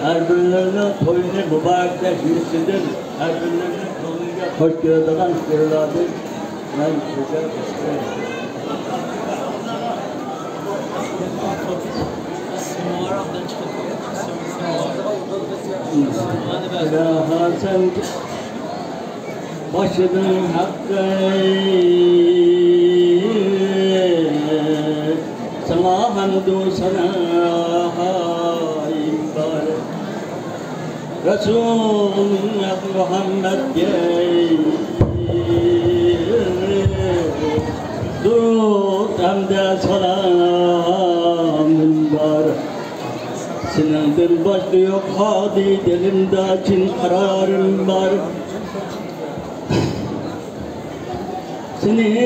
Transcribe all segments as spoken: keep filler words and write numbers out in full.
ھەر بىرلىرىنىڭ تويىنى مۇبارەكلەش نىيىتىدىن، ھەر بىرلىرىنىڭ كۆڭلىگە خۇش كېلىدىغان شېئىرلاردىن مەن سىزگە ئىلاھا سەن باشىدىن ھەققى، ساڭا ھەمدۇ سانايىم بار. رەسۇلۇڭ ھەق مۇھەممەدكە دۇرۇد ھەمدە سالامىم بار. سېنىڭدىن باشقا يوق ھادى، دىلىمدا چىن قارارىم بار. سېنىڭدىن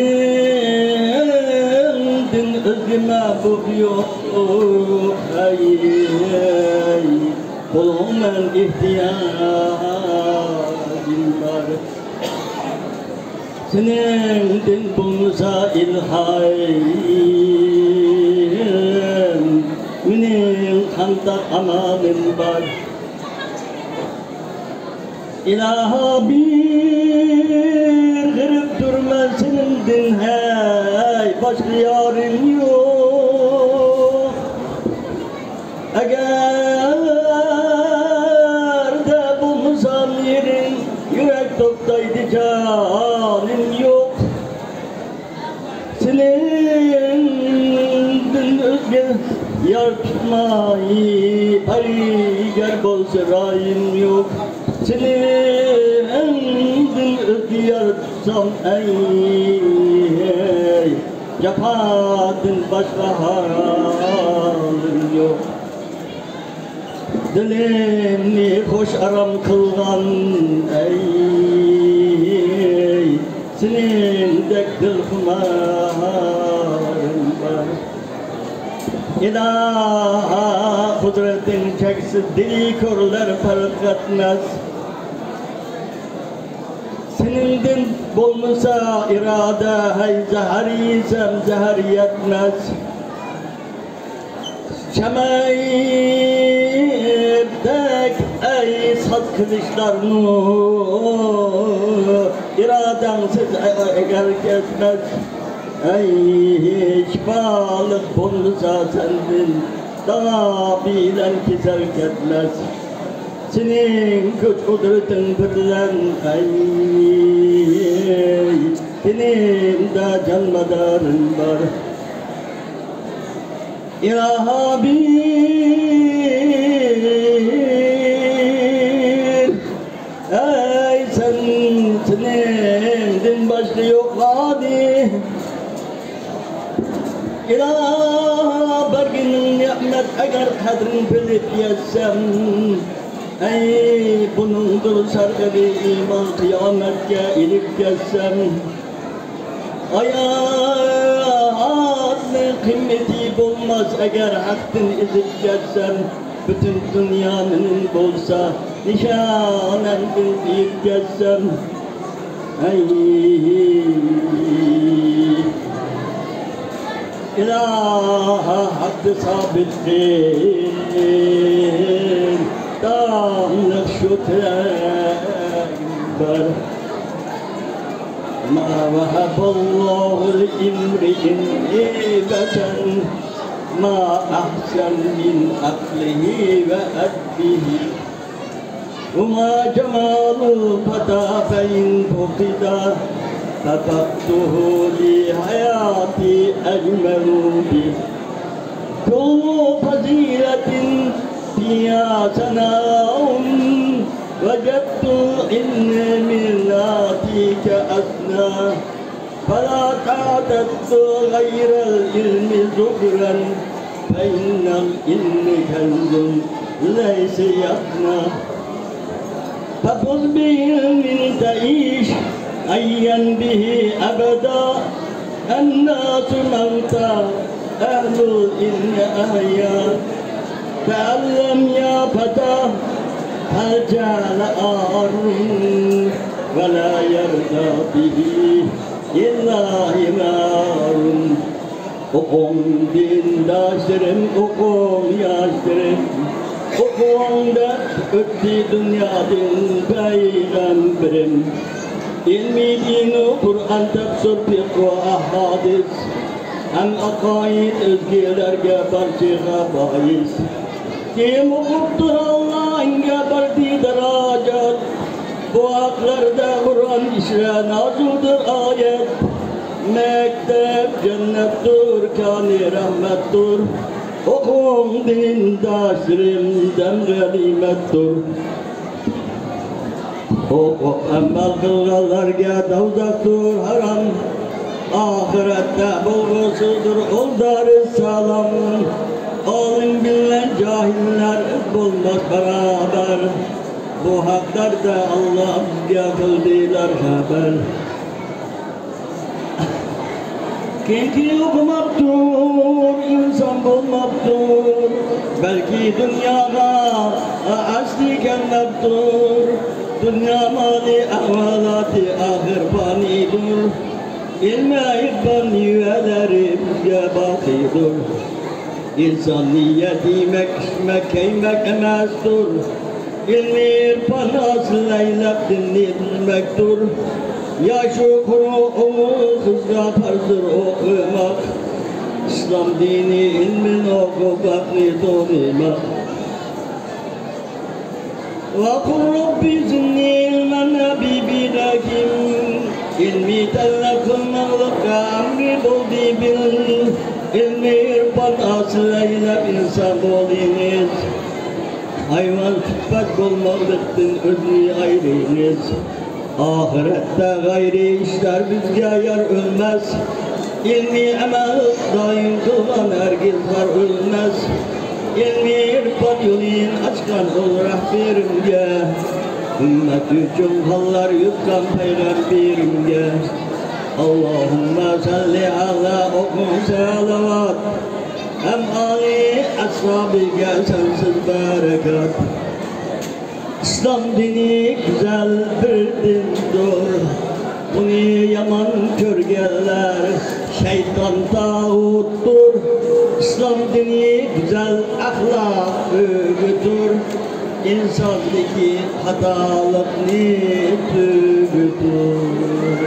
ئۆزگە مەھبۇب يوق، ھەي، ھەي. قولۇڭ مەن ئېھتىياجىم بار. سېنىڭدىن بولمىسا ئىلھايىم، مېنىڭ قانداق ئامالىم بار؟ ئىلاھا، بىر غېرىب تۇرمەن سېنىڭدىن، ھەي، باشقا يارىم يوق. ئەگەردە بولمىسام يېرىم، يۈرەك توختايدۇ جانىم يوق. سېنىڭدىن ئۆزگە يار تۇتماي، پايگەر بولسا رايىم يوق. سېنىڭدىن ئۆزگە يار تۇتسام، ئەي، جاپادىن باشقا ھالىم يوق. دىلىمنى خۇش ئارام قىلغان، ئەي، سېنىڭدەك دىلخۇمارىم بار. ئىلاھا، قۇدرىتىڭ چەكسىز، دىلى كورلار پەرق ئەتمەس. سېنىڭدىن بولمىسا ئىرادە، ھەي، زەھەر يېسەم زەھەر يەتمەس. شەمەيدەك ئەي ساز قىلىشلارمۇ ئىرادەڭسىز ئەگەر كەتمەس. ئەي شىپالىق بولمىسا سەندىن داۋا بىلەن كېسەل كەتمەس. سېنىڭ كۈچ قۇدرىتىڭ بىرلەن ئەي تېنىمدە جانمادارىم بار. ئىلاھا، بىر ئەي سەن، سېنىڭدىن باشقا يوق ھادى. ئىلاھا، بەرگىنىڭ نېمەت، ئەگەر قەدرىنى بىلىپ يەتسەم، ئەي بۇنىڭدۇر سەرخىلى ئىمان، قىيامەتكە ئېلىپ كەتسەم. ھاياتنىڭ قىممىتى بولماس، ئەگەر ھەقتىن ئېزىپ كەتسەم، پۈتۈن دۇنيا مېنىڭ بولسا، نىشانەمدىن بېيىپ كەتسەم، ھەي، ئىلاھا، ھەقتە سابىت قىل، داۋاملىق شۇ تىلەك بار. ما وهب الله لامرئ هبة ما أحسن من عقله وأدبه. هما جمال الفتى فإن فقدا ففقده لحياتي أجمل به. كل فضيلة فيها ثناء وجدت العلم من نعتك أثنى. فلا تعتد غير العلم ذخرا فإن العلم كنز ليس يفنى. فخذ بعلم تعش عيا به أبدا. الناس موتى أهل العلم أحياء. تعلم يا فتى هل جهل عار ولا يرضى به إلا حمار. ئوقۇڭ دىنداشلىرىم، ئوقۇڭ ياشلىرىم، ئوقۇڭ ئوڭدەپ ئۆتتى دۇنيادىن پەيغەمبىرىم. ئىلمىي دىنۇ قۇرئان، تەپسىر، پىقھۇ، ئەھادىس ھەم ئەقايىد ئۆزگىلەرگە بارچىغا بايىس. كىم ئوقۇپ تۇراللا ئەڭگە بەردى دەرىجەت. بۇ ھەقلەردە قۇرئان ئىچرە نازىلدۇر ئايەت. مەكتەپ جەننەتتۇر، كانى رەھمەتتۇر. ئوقۇڭ دىنداشلىرىم، دەم غەنىيمەتتۇر. ئوقۇپ ئەمەل قىلغانلارغا دوزاختۇر ھارام. ئاخىرەتتە بولغۇسىدۇر ئۇل دارىسسالام. ئالىم بىلەن جاھىللار بولماس باراۋەر. بۇ ھەقلەردە ئاللا بىزگە قىلدىلار خەۋەر. كىمكى ئوقۇماپتۇر، ئىنسان بولماپتۇر، بەلكى دۇنياغا ئەسلى كەلمەپتۇر. دۇنيا مالى ئەھۋالاتى ئاخىر پانىيدۇر. ئىلمى ئېيتقان مېۋىلىرى بىزگە باقىيدۇر. ئىنسان نىيەت يېمەك، ئىچمەك، كىيمەك ئەمەستۇر. ئىلمى ئېيتقان ھاسىل ئەيلەپ دىننى بىلمەكتۇر. ياش ئوغۇل قىزغا پەرزدۇر ئوقۇماق. ئىسلام دىنى ئىلمىنى ئوقۇپ ھەقنى تونۇماق. ۋەقۇل رەببى زىدنى ئىلمەن ھەبىبى ھەكىم. ئىلمى تەلەپ قىلماقلىققا ئەمرى بولدى بىل. ئىلمى ئېيتقان ھاسىل ئەيلەپ ئىنسان بولىمىز. ھايۋان سۈپەت بولماقلىقتىن ئۆزىنى ئايرىمىز. ئاخىرەتتە غەيرىي ئىشلار بىزگە يار ئۆلمەس. ئىلمىي ئەمەل دائىم قىلغان ھەرگىز غار ئۆلمەس. ئىلمىي ئېرپان يولىنى ئاچقان ئۇل رەھبىرىمگە، ئۈممەت ئۈچۈن قانلار يۇتقان پەيغەمبىرىمگە، ئاللاھۇممە سەللى ئەلا ئوقۇڭ سەلەۋات، ھەم ئالىي ئەسھابىگە سەنسىز بەرىكات. ئىسلام دىنى گۈزەل بىر دىندۇر، بۇنى يامان كۆرگەنلەر شەيتان تاغۇتتۇر. ئىسلام دىنى گۈزەل ئەخلاق ئۆگىتۇر، ئىنساندىكى خاتالىقنى تۈگىتۇر.